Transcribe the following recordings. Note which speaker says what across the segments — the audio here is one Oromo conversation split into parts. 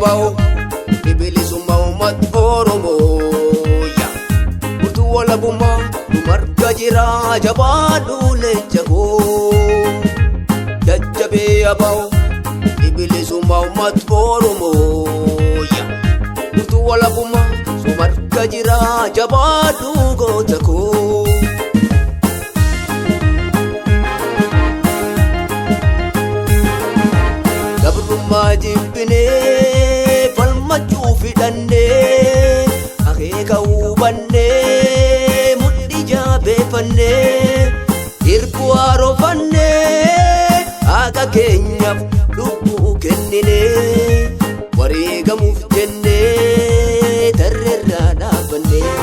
Speaker 1: Abaa'oo bilisummaa uummata Oromoo. Furtuu walabummaa nu marga jira jabaadhu leenca koo. Jajjabee abaa'oo bilisummaa uummata Oromoo. Furtuu walabummaa nu marga jira jabaadhu goota koo. Gabrummaa jibbinee falmachuu fidhannee akeeka hubannee mudhii jabeeffannee hirkuu haarofannee haqa keenyaaf lubbuu kenninee wareegamuuf jennee tarreerraa dhaabbannee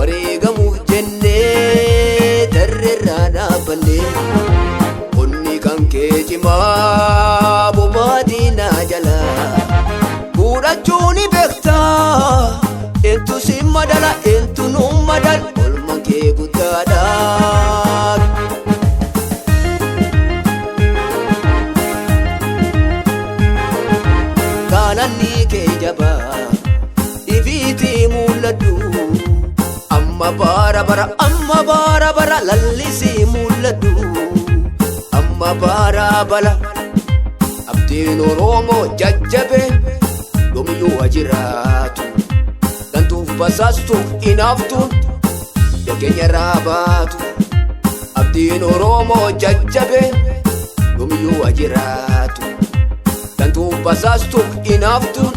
Speaker 1: wareegamuuf jennee tarreerraa dhaabbannee. Onni kan kee cimaa bobaatii na jala fuudhachuu ni beektaa eentu si madala eentu nu madal olma kee guddaadha. Galanni kee jabaa ifiitii mul'adhu amma bara bara amma bara bara lallisii mul'adhu. Amma bara bala abdiin Oromoo jajjabe yoomiyyuu haa jiraatu gantuuf basaastuuf hinaaftuun jakeenya irraa baatu abdiin Oromoo jajjabe yoomiyyuu haa jiraatu gantuuf basaastuuf hinaaftuun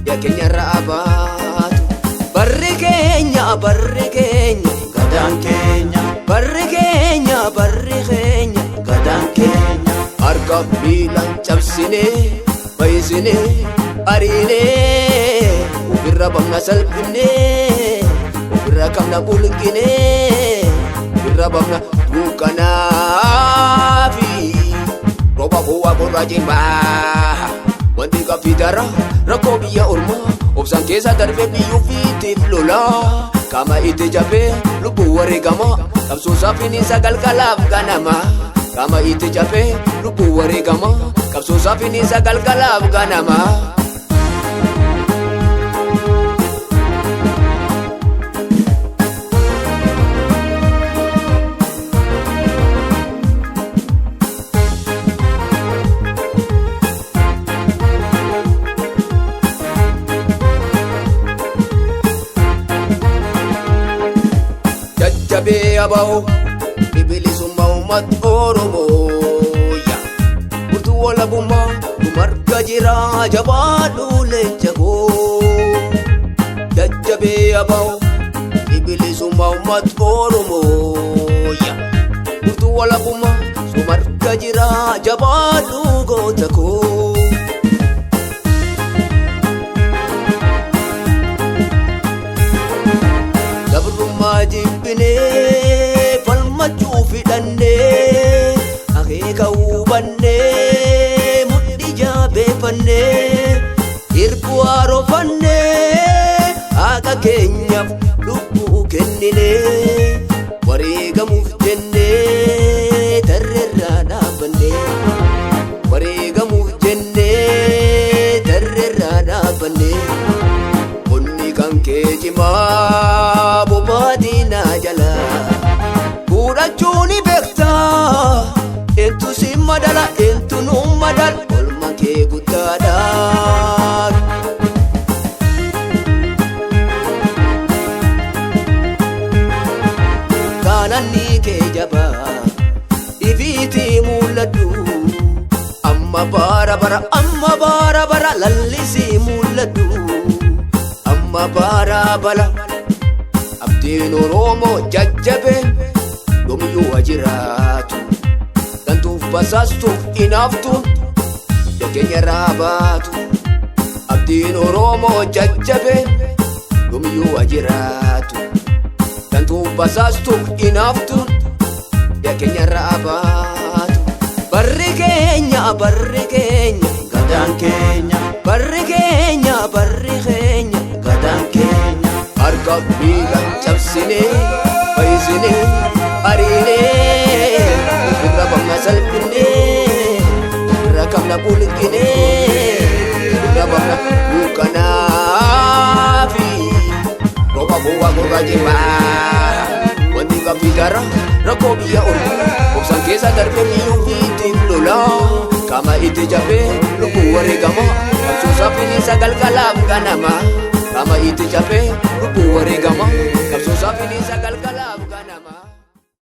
Speaker 1: jakeenya irraa baatu barri keenya barri keenya
Speaker 2: Gadaan keenya
Speaker 1: barri keenya barri keenya
Speaker 2: gadaan keenya
Speaker 1: harka miilaan cabsinee fayyisnee ariinee ofirra bamna salphinee ofirra qabna bulqinee ofirra bamna dukkanaafi rooba bu'aa gurra jimaa wanti gaffii dara rakkoo biyya ormaa obsaan keessa darbee biyyuu fiitiif lolaa qaama itti jabee lubbuu wareegamaa qabsoo finiinsa galgalaaf ganamaa. Qaama itti jabee lubbuu wareegamaa qabsoo finiinsa galgalaaf ganamaa. Jajjabee abaa'oo bilisummaa uummata Oromoo. Furtuu walabummaa nu marga jira jabaadhu leenca koo. Jajjabee abaa'oo bilisummaa uummata Oromoo. Furtuu walabummaa nu marga jira jabaadhu goota koo. Gabrummaa jibbinee falmachuu fidhannee akeeka hubannee mudhii jabeeffannee hirkuu haarofannee haqa keenyaaf lubbuu kenninee wareegamuuf jennee tarreerraa dhaabbannee wareegamuuf jennee tarreerraa dhaabbannee. Onni kan kee cimaa bobaatii na jala fuudhachuu ni beektaa eentu si madala eentu nu madal olma kee guddaadha. Galanni kee jabaa ifiitii mul'adhu amma bara bara amma bara bara lallisii mul'adhu. Amma bara bala abdiin Oromoo jajjabe yoomiyyuu haa jiraatu gantuuf basaastuuf hinaaftuun jakeenya irraa baatu abdiin Oromoo jajjabe yoomiyyuu haa jiraatu gantuuf basaastuuf hinaaftuun jakeenya irraa baatu barri keenya barri keenya
Speaker 2: gadaan keenya
Speaker 1: barri keenya barri keenya
Speaker 2: gadaan keenya
Speaker 1: harka miilaan cabsinee fayyisnee ariinee ofirra bamna salphinee ofirra qabna bulqinee. bu'aa gurra jimaa. Wanti qabdi dara rakkoo biyya ormaa obsaan keessa darbee biyyuu fiitiif lola. Qaama itti jabee lubbuu wareegama qabsoosaa finiisa galgalaaf ganama. Qaama itti jabee lubbuu wareegama qabsoosaa finiisa galgalaaf.